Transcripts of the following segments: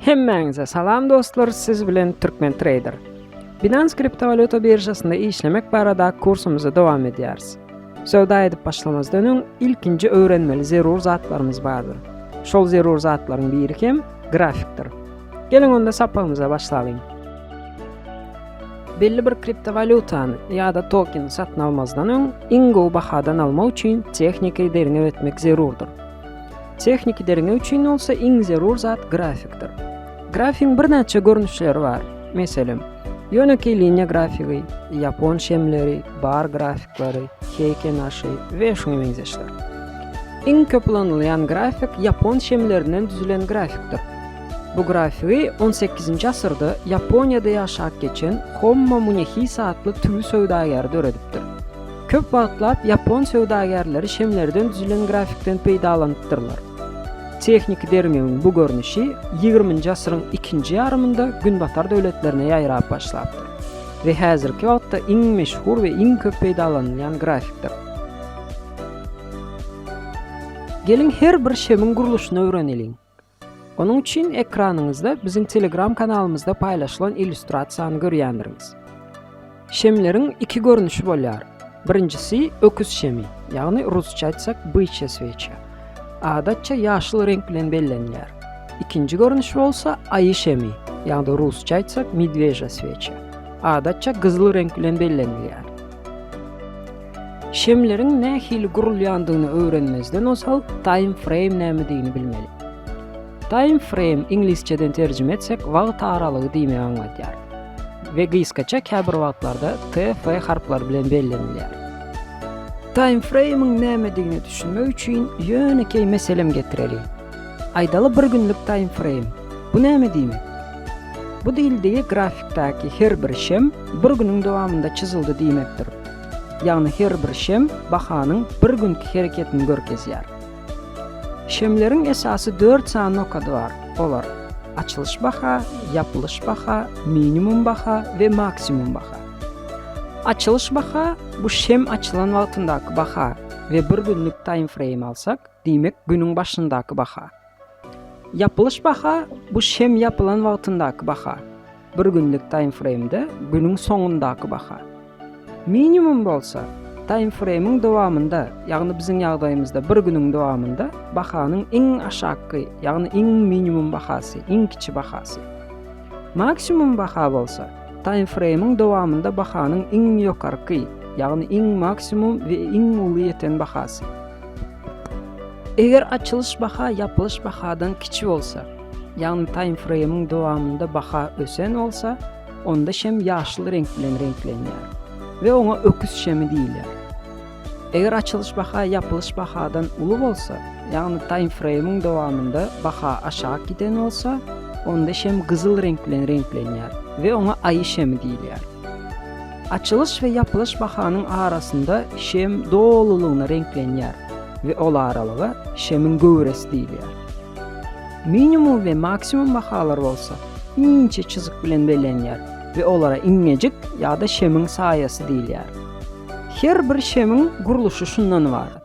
Hemmäňize salam dostlar siz bilen Türkmen Trader. Binance kriptowalýuta biržasynda işlemek barada kursumyzy dowam edýäris. Söwda edip başlamazdan öň ilkinji öwrenmeli zerur zatlarymyz bardyr. Şol zerur zatlaryň biri hem grafikdir. Geliň onda sapagymyza başlalyň. Belli bir kriptowalýutany ýa-da tokeni satyn almazdan öň iň gowy bahadan almak üçin tehniki derňew etmek zerurdyr. Tehniki derňew üçin bolsa iň zerur zat grafikdir. Grafigiň birnäçe görnüşleri bar. Meselem, ýönekeý liniýa grafigi, ýapon şemleri, bar grafikleri, Heiken aşy we şuňa meňzeşler. Iň köp ulanylýan grafik ýapon şemlerinden düzülen grafikdir. Bu grafigi on sekizinji asyrda Ýaponiýada ýaşap geçen Homma Munehisa atly tüwi söwdagäri döredipdir. Köp wagtlap ýapon söwdagärleri şemlerden düzülen grafikden peýdalanypdyrlar. Tehniki derňewiň bu görnüşi ýigriminji asyryň ikinji ýarymynda Günbatar döwletlerine ýaýrap başlapdyr we häzirki wagtda iň meşhur we iň köp peýdalanylýan grafikdir. Geliň her bir şemiň gurluşyny öwreneliň. Onuň üçin ekranyňyzda biziň Telegram kanalymyzda paýlaşylan illýustrasiýany görýändiriňiz. Şemleriň iki görnüşi bolýar. Birinjisi öküz şemi, ýagny rusça aýtsak byçýa sveça. Adatça ýaşyl reňk bilen bellenilýär. Ikinji görnüşi bolsa aýy şemi, ýagny rusça aýtsak medweža sveça. Adatça gyzyl reňk bilen bellenilýär. Şemleriň nähili gurulýandygyny öwrenmezden ozal time frame nämedigini bilmeli. Time frame iňlisçeden terjime etsek wagt aralygy diýmegi aňladýar we gysgaça käbir wagtlarda TF harplary bilen bellenilýär. Time frame-iň nämedigine düşünmek üçin ýönekeý meselem getireliň. Aýdaly bir günlük time frame. Bu näme diýmek? Bu diýildigi grafikdäki her bir şem bir günüň dowamynda çyzyldy diýmekdir. Ýagny her bir şem bahanyň bir günki hereketini görkezýär. Şemleriň esasy dört sany nokady bar. Olar, açylyş baha, ýapylyş baha, minimum baha we maksimum baha. Açylyş baha, bu şem açylan wagtyndaky baha we bir günlük taýmfreým alsak, diýmek günüň başyndaky baha. Ýapylyş baha, bu şem ýapylan wagtyndaky baha. Bir günlük taýmfreýmde günüň soňundaky baha. Minimum bolsa, taýmfreýmiň dowamynda, ýagny biziň ýagdaýymyzda bir günüň dowamynda bahanyň iň aşakky, ýagny iň minimum bahasy, iň kiçi bahasy. Maksimum baha bolsa, taýmfreýmiň dowamynda bahanyň iň ýokarky, ýagny iň maksimum we iň uly ýeten bahasy. Eger açylyş baha ýapylyş bahadan kiçi bolsa, ýagny taýmfreýmiň dowamynda baha ösen bolsa, onda şem ýaşyl reňk bilen reňklenýär we oňa öküz şemi diýilýär. Eger açylyş baha ýapylyş bahadan uly bolsa, ýagny taýmfreýmiň dowamynda baha aşak giden bolsa, onda şem gyzyl reňk bilen reňklenýär we oňa aýy şemi diýilýär. Açylyş we ýapylyş bahanyň arasynda şem dolulygyna reňklenýär we ol aralyga şemiň göwresi diýilýär. Minimum we maksimum bahalar bolsa inçe çyzyk bilen bellenýär we olara iňňejik ýa-da şemiň saýasy diýilýär. Her bir şemiň gurluşy şundan ybarat.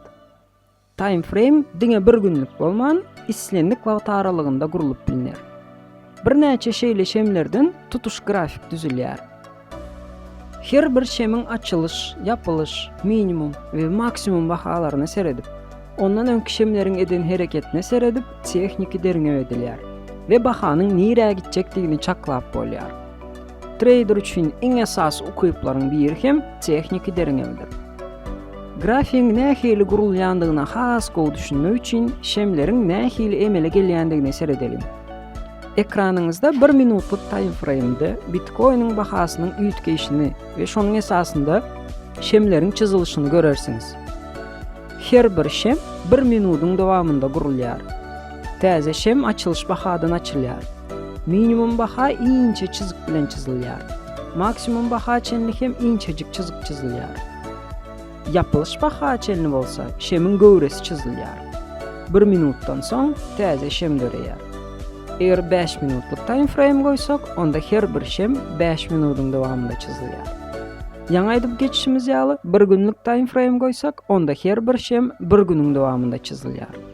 Taýmfreým diňe bir günlük bolman, islendik wagt aralygynda gurlup bilner. Birnäçe şeýle şemlerden tutuş grafik düzülýär. Her bir şemiň açylyş, ýapylyş, minimum we maksimum bahalaryna seredip, ondan öňki şemleriň eden hereketine seredip tehniki derňew edilýär we bahanyň nirä gitjekdigini çaklap bolýar. Treýder üçin iň esasy ukyplaryň biri hem tehniki derňewdir. Grafigiň nähili gurulýandygyna has gowy düşünmek üçin şemleriň nähili emele gelýändigine seredeliň. Ekranyňyzda bir minutlyk taýmfreýmde bitkoiniň bahasynyň üýtgeýşini we şonuň esasynda şemleriň çyzylyşyny görersiňiz. Her bir şem bir minudyň dowamynda gurulýar. Täze şem açylyş bahadan açylýar. Minimum baha inçe çyzyk bilen çyzylýar. Maksimum baha çenli hem inçejik çyzyk çyzylýar. Ýapylyş baha çenli bolsa şemiň göwresi çyzylýar. Bir minutdan soň täze şem döreýär. Eger 5 minutlyk taýmfreým goýsak, onda her bir şem 5 minudyň dowamynda çyzylýar. Ýaňy aýdyp geçişimiz ýaly, bir günlük taýmfreým goýsak, onda her bir şem bir günüň dowamynda çyzylýar.